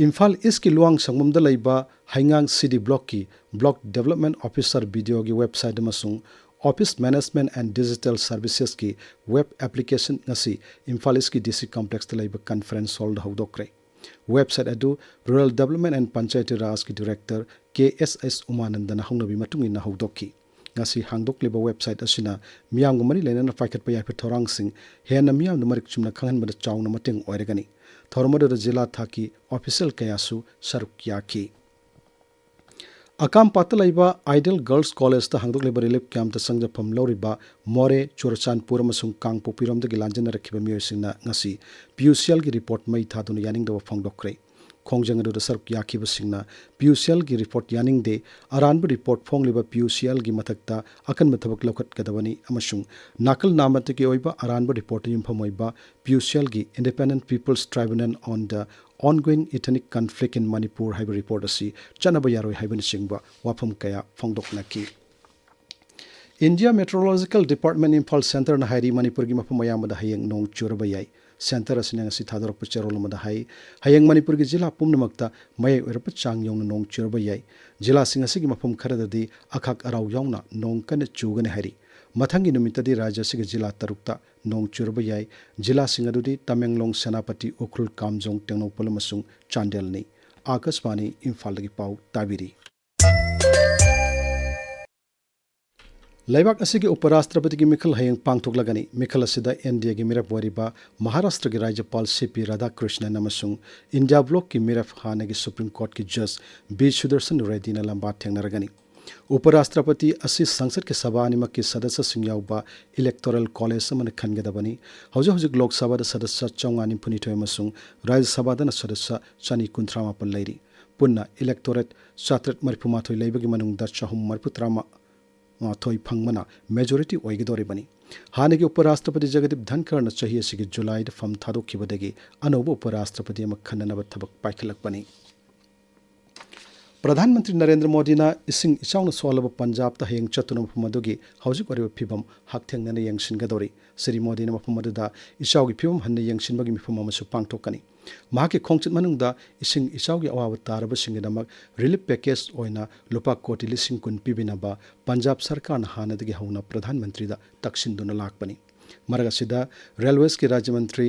ꯏꯝꯐꯥꯜ ꯏꯁꯀꯤ ꯂꯨꯋꯥꯡ ꯁꯪꯕꯝꯗ ꯂꯩꯕ ꯍꯩꯉꯥꯡ ꯁꯤꯗꯤ ꯕ꯭ꯂꯣꯛꯀꯤ Block Development Officer BDOꯒꯤ website ꯑꯃꯁꯨꯡ Office Management and Digital Servicesꯀꯤ web application ꯉꯁꯤ ꯏꯝꯐꯥꯜ ꯏꯁꯀꯤ DC complexꯇ ꯂꯩꯕ conference hallꯗ ꯍꯧꯗꯣꯛꯈ꯭ꯔꯦ꯫ Website ꯑꯗꯨ Rural Development and Panchayati Rajꯀꯤ Director ꯀꯦ ꯑꯦꯁ ꯑꯦꯁ ꯎꯃꯥꯅꯟꯗꯅ ꯍꯧꯅꯕꯤ ꯃꯇꯨꯡ ꯏꯟꯅ ꯍꯧꯗꯣꯛꯈꯤ꯫ ꯉꯁꯤ ꯍꯥꯡꯗꯣꯛꯂꯤꯕ website ꯑꯁꯤꯅ ꯃꯤꯌꯥꯝꯒ ꯃꯔꯤ ꯂꯩꯅꯅ ꯄꯥꯏꯈꯠꯄ ꯌꯥꯏꯐ ꯊꯧꯔꯥꯡꯁꯤꯡ ꯍꯦꯟꯅ ꯃꯤꯌꯥꯝꯗ ꯃꯔꯤꯛ ꯆꯨꯝꯅ ꯈꯪꯍꯟꯕꯗ ꯆꯥꯎꯅ ꯃꯇꯦꯡ ꯑꯣꯏꯔꯒꯅꯤ꯫ ꯊꯧꯔꯝ ꯑꯗꯨꯗ ꯖꯤꯂꯥ ꯊꯥꯛꯀꯤ official ꯀꯌꯥꯁꯨ ꯁꯔꯨꯛ ꯌꯥꯈꯤ꯫ ꯑꯀꯥꯝꯄꯥꯠꯇ ꯂꯩꯕ Ideal Girls Collegeꯇ ꯍꯥꯡꯗꯣꯛꯂꯤꯕ relief campꯇ ꯆꯪꯖꯐꯝ ꯂꯧꯔꯤꯕ ꯃꯣꯔꯦ, ꯆꯨꯔꯆꯥꯟꯄꯨꯔ ꯑꯃꯁꯨꯡ ꯀꯥꯡꯄꯣꯛꯄꯤꯔꯣꯝꯗꯒꯤ ꯂꯥꯟꯖꯦꯟꯅꯔꯛꯈꯤꯕ ꯃꯤꯑꯣꯏꯁꯤꯡꯅ ꯉꯁꯤ PUCLꯒꯤ report ꯃꯩ ꯊꯥꯗꯨꯅ ꯌꯥꯅꯤꯡꯗꯕ ꯐꯣꯡꯗꯣꯛꯈ꯭ꯔꯦ꯫ ꯈꯣꯡꯖꯪ ꯑꯗꯨꯗ ꯁꯔꯨꯛ ꯌꯥꯈꯤꯕꯁꯤꯡꯅ PUCLꯒꯤ report ꯌꯥꯅꯤꯡꯗꯦ, ꯑꯔꯥꯟꯕ report ꯐꯣꯡꯂꯤꯕ PUCLꯒꯤ ꯃꯊꯛꯇ ꯑꯀꯟꯕ ꯊꯕꯛ ꯂꯧꯈꯠꯀꯗꯕꯅꯤ ꯑꯃꯁꯨꯡ ꯅꯥꯀꯜ ꯅꯥꯃꯠꯇꯒꯤ ꯑꯣꯏꯕ ꯑꯔꯥꯟꯕ reportꯇ ꯌꯨꯝꯐꯝ ꯑꯣꯏꯕ PUCLꯒꯤ Independent People's Tribunal on the Ongoing Ethnic Conflict in Manipur ꯍꯥꯏꯕ report ꯑꯁꯤ ꯆꯠꯅꯕ ꯌꯥꯔꯣꯏ ꯍꯥꯏꯕꯅꯆꯤꯡꯕ ꯋꯥꯐꯝ ꯀꯌꯥ ꯐꯣꯡꯗꯣꯛꯅꯈꯤ꯫ India Meteorological Department ꯏꯝꯐꯥꯜ centreꯅ ꯍꯥꯏꯔꯤ, ꯃꯅꯤꯄꯨꯔꯒꯤ ꯃꯐꯝ ꯑꯌꯥꯝꯕꯗ ꯍꯌꯦꯡ ꯅꯣꯡ ꯆꯨꯔꯕ ꯌꯥꯏ꯫ Centre ꯑꯁꯤꯅ ꯉꯁꯤ ꯊꯥꯗꯣꯔꯛꯄ ꯆꯦꯔꯣꯜ ꯑꯃꯗ ꯍꯥꯏ, ꯍꯌꯦꯡ ꯃꯅꯤꯄꯨꯔꯒꯤ ꯖꯤꯂꯥ ꯄꯨꯝꯅꯃꯛꯇ ꯃꯌꯥꯏ ꯑꯣꯏꯔꯞꯄ ꯆꯥꯡ ꯌꯧꯅ ꯅꯣꯡ ꯆꯨꯔꯕ ꯌꯥꯏ꯫ ꯖꯤꯂꯥꯁꯤꯡ ꯑꯁꯤꯒꯤ ꯃꯐꯝ ꯈꯔꯗꯗꯤ ꯑꯈꯥꯛ ꯑꯔꯥꯎ ꯌꯥꯎꯅ ꯅꯣꯡ ꯀꯟꯅ ꯆꯨꯒꯅꯤ ꯍꯥꯏꯔꯤ꯫ ꯃꯊꯪꯒꯤ ꯅꯨꯃꯤꯠꯇꯗꯤ ꯔꯥꯖ꯭ꯌ ꯑꯁꯤꯒꯤ ꯖꯤꯂꯥ ꯇꯔꯨꯛꯇ ꯅꯣꯡ ꯆꯨꯔꯕ ꯌꯥꯏ꯫ ꯖꯤꯂꯥꯁꯤꯡ ꯑꯗꯨꯗꯤ ꯇꯃꯦꯡꯂꯣꯡ, ꯁꯦꯅꯥꯄꯇꯤ, ꯎꯈ꯭ꯔꯨꯜ, ꯀꯥꯝꯖꯣꯡ, ꯇꯦꯡꯅꯧꯄꯜ ꯑꯃꯁꯨꯡ ꯆꯥꯟꯗꯦꯜꯅꯤ꯫ ꯑꯥꯀꯥꯁꯕꯥꯅꯤ ꯏꯝꯐꯥꯜꯗꯒꯤ ꯄꯥꯎ ꯇꯥꯕꯤꯔꯤ꯫ ꯂꯩꯕꯥꯛ ꯑꯁꯤꯒꯤ ꯎꯄꯔꯥꯁꯇ꯭ꯔꯄꯇꯤꯒꯤ ꯃꯤꯈꯜ ꯍꯌꯦꯡ ꯄꯥꯡꯊꯣꯛꯂꯒꯅꯤ꯫ ꯃꯤꯈꯜ ꯑꯁꯤꯗ NDAꯒꯤ ꯃꯤꯔꯦꯞ ꯑꯣꯏꯔꯤꯕ ꯃꯍꯥꯔꯥꯁꯇ꯭ꯔꯒꯤ ꯔꯥꯖ꯭ꯌꯄꯥꯜ ꯁꯤ ꯄꯤ ꯔꯥꯙꯥꯀ꯭ꯔꯤꯁꯅꯟ ꯑꯃꯁꯨꯡ ꯏꯟꯗꯤꯌꯥ ꯕ꯭ꯂꯣꯛꯀꯤ ꯃꯤꯔꯦꯞ ꯍꯥꯟꯅꯒꯤ ꯁꯨꯄ꯭ꯔꯤꯝ ꯀꯣꯔꯠꯀꯤ ꯖꯖ ꯕꯤ ꯁꯨꯗꯔꯁꯟ ꯔꯦꯗ꯭ꯗꯤꯅ ꯂꯝꯕꯥ ꯊꯦꯡꯅꯔꯒꯅꯤ꯫ ꯎꯄꯔꯥꯁꯇ꯭ꯔꯄꯇꯤ ꯑꯁꯤ ꯁꯪꯁꯠꯀꯤ ꯁꯚꯥ ꯑꯅꯤꯃꯛꯀꯤ ꯁꯗꯁ꯭ꯌꯁꯤꯡ ꯌꯥꯎꯕ electoral college ꯑꯃꯅ ꯈꯟꯒꯗꯕꯅꯤ꯫ ꯍꯧꯖꯤꯛ ꯍꯧꯖꯤꯛ ꯂꯣꯛ ꯁꯚꯥꯗ ꯁꯗꯁ꯭ꯌ ꯆꯥꯝꯃꯉꯥ ꯅꯤꯐꯨꯅꯤꯊꯣꯏ ꯑꯃꯁꯨꯡ ꯔꯥꯖ꯭ꯌ ꯁꯚꯥꯗꯅ ꯁꯗꯁ꯭ꯌ ꯆꯅꯤ ꯀꯨꯟꯊ꯭ꯔꯥ ꯃꯥꯄꯟ ꯂꯩꯔꯤ꯫ ꯄꯨꯟꯅ electorate ꯆꯥꯇ꯭ꯔꯦꯠ ꯃꯔꯤꯐꯨ ꯃꯥꯊꯣꯏ ꯂꯩꯕꯒꯤ ꯃꯅꯨꯡꯗ ꯆꯍꯨꯝ ꯃꯔꯤꯐꯨ ꯇꯔꯥ ꯃꯥꯊꯣꯏ ꯐꯪꯕꯅ majority ꯑꯣꯏꯒꯗꯧꯔꯤꯕꯅꯤ꯫ ꯍꯥꯟꯅꯒꯤ ꯎꯄꯔꯥꯁꯇ꯭ꯔꯄꯇꯤ ꯖꯒꯗꯤꯞ ꯙꯟꯈꯔꯅ ꯆꯍꯤ ꯑꯁꯤꯒꯤ ꯖꯨꯂꯥꯏꯗ ꯐꯝ ꯊꯥꯗꯣꯛꯈꯤꯕꯗꯒꯤ ꯑꯅꯧꯕ ꯎꯄꯔꯥꯁꯇ꯭ꯔꯄꯇꯤ ꯑꯃ ꯈꯟꯅꯅꯕ ꯊꯕꯛ ꯄꯥꯏꯈꯠꯂꯛꯄꯅꯤ꯫ ꯄ꯭ꯔꯙꯥꯟ ꯃꯟꯇ꯭ꯔꯤ ꯅꯔꯦꯟꯗ꯭ꯔ ꯃꯣꯗꯤꯅ ꯏꯁꯤꯡ ꯏꯆꯥꯎꯅ ꯁꯣꯛꯍꯜꯂꯕ ꯄꯟꯖꯥꯕꯇ ꯍꯌꯦꯡ ꯆꯠꯇꯨꯅ ꯃꯐꯝ ꯑꯗꯨꯒꯤ ꯍꯧꯖꯤꯛ ꯑꯣꯏꯔꯤꯕ ꯐꯤꯕꯝ ꯍꯛꯊꯦꯡꯅꯅ ꯌꯦꯡꯁꯤꯟꯒꯗꯧꯔꯤ꯫ ꯁ꯭ꯔꯤ ꯃꯣꯗꯤꯅ ꯃꯐꯝ ꯑꯗꯨꯗ ꯏꯆꯥꯎꯒꯤ ꯐꯤꯕꯝ ꯍꯟꯅ ꯌꯦꯡꯁꯤꯟꯕꯒꯤ ꯃꯤꯐꯝ ꯑꯃꯁꯨ ꯄꯥꯡꯊꯣꯛꯀꯅꯤ꯫ ꯃꯍꯥꯛꯀꯤ ꯈꯣꯡꯆꯠ ꯃꯅꯨꯡꯗ ꯏꯁꯤꯡ ꯏꯆꯥꯎꯒꯤ ꯑꯋꯥꯕ ꯇꯥꯔꯕꯁꯤꯡꯒꯤꯗꯃꯛ ꯔꯤꯂꯤꯐ ꯄꯦꯀꯦꯖ ꯑꯣꯏꯅ ꯂꯨꯄꯥ ꯀꯣꯇꯤ ꯂꯤꯁꯤꯡ ꯀꯨꯟ ꯄꯤꯕꯤꯅꯕ ꯄꯟꯖꯥꯕ ꯁꯔꯀꯥꯔꯅ ꯍꯥꯟꯅꯗꯒꯤ ꯍꯧꯅ ꯄ꯭ꯔꯙꯥꯟ ꯃꯟꯇ꯭ꯔꯤꯗ ꯇꯛꯁꯤꯟꯗꯨꯅ ꯂꯥꯛꯄꯅꯤ꯫ ꯃꯔꯛ ꯑꯁꯤꯗ ꯔꯦꯜꯋꯦꯁꯀꯤ ꯔꯥꯖ꯭ꯌ ꯃꯟꯇ꯭ꯔꯤ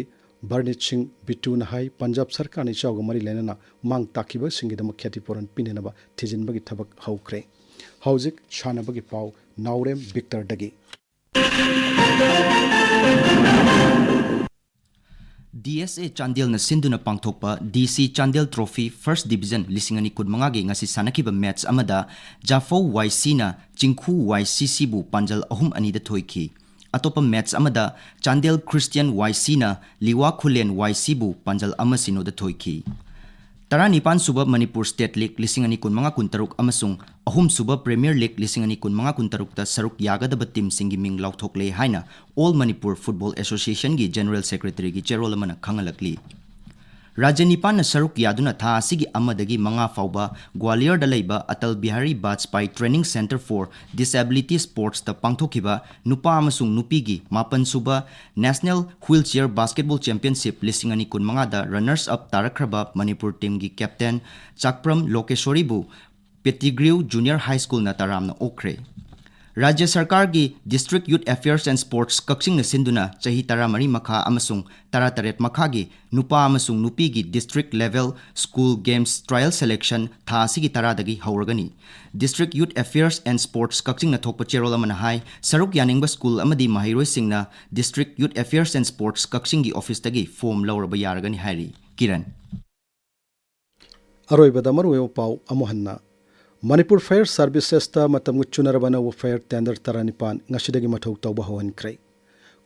ꯕꯔꯅꯤꯠ ꯁꯤꯡ ꯕꯤꯇꯨꯅ ꯍꯥꯏ, ꯄꯟꯖꯥꯕ ꯁꯔꯀꯥꯔꯅ ꯏꯆꯥꯎꯒ ꯃꯔꯤ ꯂꯩꯅꯅ ꯃꯥꯡ ꯇꯥꯛꯈꯤꯕꯁꯤꯡꯒꯤꯗꯃꯛ ꯈꯦꯇꯤꯄꯨꯔꯟ ꯄꯤꯅꯅꯕ ꯊꯤꯖꯤꯟꯕꯒꯤ ꯊꯕꯛ ꯍꯧꯈ꯭ꯔꯦ꯫ ꯍꯧꯖꯤꯛ ꯁꯥꯟꯅꯕꯒꯤ ꯄꯥꯎ ꯅꯥꯎꯔꯦꯝ ꯕꯤꯛꯇꯔꯗꯒꯤ꯫ ꯗꯤ ꯑꯦꯁ ꯑꯦ ꯆꯥꯟꯗꯦꯜꯅ ꯁꯤꯟꯗꯨꯅ ꯄꯥꯡꯊꯣꯛꯄ ꯗꯤ ꯁꯤ ꯆꯥꯟꯗꯦꯜ ꯇ꯭ꯔꯣꯐꯤ ꯐꯥꯔꯁ ꯗꯤꯕꯤꯖꯟ ꯂꯤꯁꯤꯡ ꯑꯅꯤ ꯀꯨꯟꯃꯉꯥꯒꯤ ꯉꯁꯤ ꯁꯥꯟꯅꯈꯤꯕ ꯃꯦꯠꯆ ꯑꯃꯗ ꯖꯥꯐꯧ ꯋꯥꯏ ꯁꯤꯅ ꯆꯤꯡꯈꯨ ꯋꯥꯏ ꯁꯤ ꯁꯤꯕꯨ ꯄꯥꯟꯖꯜ ꯑꯍꯨꯝ ꯑꯅꯤꯗ ꯊꯣꯏꯈꯤ꯫ ꯑꯇꯣꯞꯄ ꯃꯦꯠꯆ ꯑꯃꯗ ꯆꯥꯟꯗꯦꯜ ꯈ꯭ꯔꯤꯁꯇꯤꯌꯟ ꯋꯥꯏ ꯁꯤꯅ ꯂꯤꯋꯥ ꯈꯨꯂꯦꯟ ꯋꯥꯏ ꯁꯤꯕꯨ ꯄꯥꯟꯖꯜ ꯑꯃ ꯁꯤꯅꯣꯗ ꯊꯣꯏꯈꯤ꯫ ꯇꯔꯥꯅꯤꯄꯥꯟ ꯁꯨꯕ ꯃꯅꯤꯄꯨꯔ ꯁ꯭ꯇꯦꯠ ꯂꯤꯒ ꯂꯤꯁꯤꯡ ꯑꯅꯤ ꯀꯨꯟꯃꯉꯥ ꯀꯨꯟꯇꯔꯨꯛ ꯑꯃꯁꯨꯡ ꯑꯍꯨꯝꯁꯨꯕ ꯄ꯭ꯔꯤꯃꯤꯌꯔ ꯂꯤꯒ ꯂꯤꯁꯤꯡ ꯑꯅꯤ ꯀꯨꯟꯃꯉꯥ ꯀꯨꯟꯇꯔꯨꯛꯇ ꯁꯔꯨꯛ ꯌꯥꯒꯗꯕ ꯇꯤꯝꯁꯤꯡꯒꯤ ꯃꯤꯡ ꯂꯥꯎꯊꯣꯛꯂꯦ ꯍꯥꯏꯅ ꯑꯣꯜ ꯃꯅꯤꯄꯨꯔ ꯐꯨꯠꯕꯣꯜ ꯑꯦꯁꯣꯁꯤꯌꯦꯁꯟꯒꯤ ꯖꯦꯅꯔꯦꯜ ꯁꯦꯀ꯭ꯔꯦꯇꯔꯤꯒꯤ ꯆꯦꯔꯣꯜ ꯑꯃꯅ ꯈꯪꯍꯜꯂꯛꯂꯤ꯫ ꯔꯥꯖ꯭ꯌ ꯅꯤꯄꯥꯟꯅ ꯁꯔꯨꯛ ꯌꯥꯗꯨꯅ ꯊꯥ ꯑꯁꯤꯒꯤ ꯑꯃꯗꯒꯤ ꯃꯉꯥ ꯐꯥꯎꯕ ꯒ꯭ꯋꯥꯂꯤꯌꯔꯗ ꯂꯩꯕ Atal Bihari Vajpayee training centre for disability ꯁ꯭ꯄꯣꯔꯠꯁꯇ ꯄꯥꯡꯊꯣꯛꯈꯤꯕ ꯅꯨꯄꯥ ꯑꯃꯁꯨꯡ ꯅꯨꯄꯤꯒꯤ ꯃꯥꯄꯟ ꯁꯨꯕ national wheelchair basketball championship ꯂꯤꯁꯤꯡ ꯑꯅꯤ ꯀꯨꯟꯃꯉꯥꯗ ꯔꯟꯅꯔꯁ ꯑꯞ ꯇꯥꯔꯛꯈ꯭ꯔꯕ ꯃꯅꯤꯄꯨꯔ ꯇꯤꯝꯒꯤ ꯀꯦꯞꯇꯦꯟ ꯆꯥꯛꯄ꯭ꯔꯝ ꯂꯣꯀꯦꯁꯣꯔꯤꯕꯨ ꯄꯦꯇꯤꯒ꯭ꯔꯤꯎ ꯖꯨꯅꯤꯌꯔ ꯍꯥꯏ ꯁ꯭ꯀꯨꯜꯅ ꯇꯔꯥꯝꯅ ꯑꯣꯛꯈ꯭ꯔꯦ꯫ ꯔꯥꯖ꯭ꯌ ꯁꯔꯀꯥꯔꯒꯤ District Youth Affairs and Sports ꯀꯛꯆꯤꯡꯅ ꯁꯤꯟꯗꯨꯅ ꯆꯍꯤ ꯇꯔꯥꯃꯔꯤ ꯃꯈꯥ ꯑꯃꯁꯨꯡ ꯇꯔꯥꯇꯔꯦꯠ ꯃꯈꯥꯒꯤ ꯅꯨꯄꯥ ꯑꯃꯁꯨꯡ ꯅꯨꯄꯤꯒꯤ district level school games trial selection ꯊꯥ ꯑꯁꯤꯒꯤ ꯇꯔꯥꯗꯒꯤ ꯍꯧꯔꯒꯅꯤ꯫ District Youth Affairs and Sports ꯀꯛꯆꯤꯡꯅ ꯊꯣꯛꯄ ꯆꯦꯔꯣꯜ ꯑꯃꯅ ꯍꯥꯏ, ꯁꯔꯨꯛ ꯌꯥꯅꯤꯡꯕ ꯁ꯭ꯀꯨꯜ ꯑꯃꯗꯤ ꯃꯍꯩꯔꯣꯏꯁꯤꯡꯅ District Youth Affairs and Sports ꯀꯛꯆꯤꯡꯒꯤ ꯑꯣꯐꯤꯁꯇꯒꯤ ꯐꯣꯔꯝ ꯂꯧꯔꯕ ꯌꯥꯔꯒꯅꯤ ꯍꯥꯏꯔꯤ꯫ ꯀꯤꯔꯟ꯫ ꯑꯔꯣꯏꯕꯗ ꯃꯔꯨꯑꯣꯏꯕ ꯄꯥꯎ ꯑꯃꯨꯛ ꯍꯟꯅ꯫ ꯃꯅꯤꯄꯨꯔ ꯐꯥꯌꯔ ꯁꯥꯔꯚꯤꯁꯦꯁꯇ ꯃꯇꯝꯒ ꯆꯨꯅꯔꯕ ꯑꯅꯧꯕ ꯐꯥꯌꯔ ꯇꯦꯟꯗꯔ ꯇꯔꯥꯅꯤꯄꯥꯟ ꯉꯁꯤꯗꯒꯤ ꯃꯊꯧ ꯇꯧꯕ ꯍꯧꯍꯟꯈ꯭ꯔꯦ꯫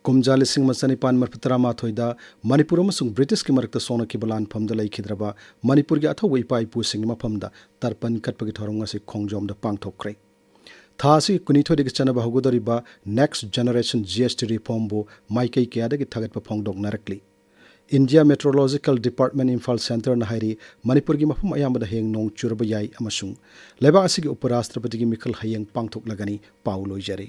ꯀꯨꯝꯖꯥ ꯂꯤꯁꯤꯡ ꯑꯃ ꯆꯅꯤꯄꯥꯟ ꯃꯔꯤꯐꯨ ꯇꯔꯥꯃꯥꯊꯣꯏꯗ ꯃꯅꯤꯄꯨꯔ ꯑꯃꯁꯨꯡ ꯕ꯭ꯔꯤꯇꯤꯁꯀꯤ ꯃꯔꯛꯇ ꯁꯣꯛꯅꯈꯤꯕ ꯂꯥꯟꯐꯝꯗ ꯂꯩꯈꯤꯗ꯭ꯔꯕ ꯃꯅꯤꯄꯨꯔꯒꯤ ꯑꯊꯧꯕ ꯏꯄꯥ ꯏꯄꯨꯁꯤꯡꯒꯤ ꯃꯐꯝꯗ ꯇꯔꯄꯟ ꯀꯠꯄꯒꯤ ꯊꯧꯔꯝ ꯉꯁꯤ ꯈꯣꯡꯖꯣꯝꯗ ꯄꯥꯡꯊꯣꯛꯈ꯭ꯔꯦ꯫ ꯊꯥ ꯑꯁꯤꯒꯤ ꯀꯨꯟꯅꯤꯊꯣꯏꯗꯒꯤ ꯆꯠꯅꯕ ꯍꯧꯒꯗꯧꯔꯤꯕ Next Generation G S T reformꯕꯨ ꯃꯥꯏꯀꯩ ꯀꯌꯥꯗꯒꯤ ꯊꯥꯒꯠꯄ ꯐꯣꯡꯗꯣꯛꯅꯔꯛꯂꯤ꯫ India Meteorological Department Imphal Centreꯅ ꯍꯥꯏꯔꯤ, ꯃꯅꯤꯄꯨꯔꯒꯤ ꯃꯐꯝ ꯑꯌꯥꯝꯕꯗ ꯍꯌꯦꯡ ꯅꯣꯡ ꯆꯨꯔꯕ ꯌꯥꯏ ꯑꯃꯁꯨꯡ ꯂꯩꯕꯥꯛ ꯑꯁꯤꯒꯤ ꯎꯄꯔꯥꯁꯇ꯭ꯔꯄꯇꯤꯒꯤ ꯃꯤꯈꯜ ꯍꯌꯦꯡ ꯄꯥꯡꯊꯣꯛꯂꯒꯅꯤ꯫ ꯄꯥꯎ ꯂꯣꯏꯖꯔꯦ꯫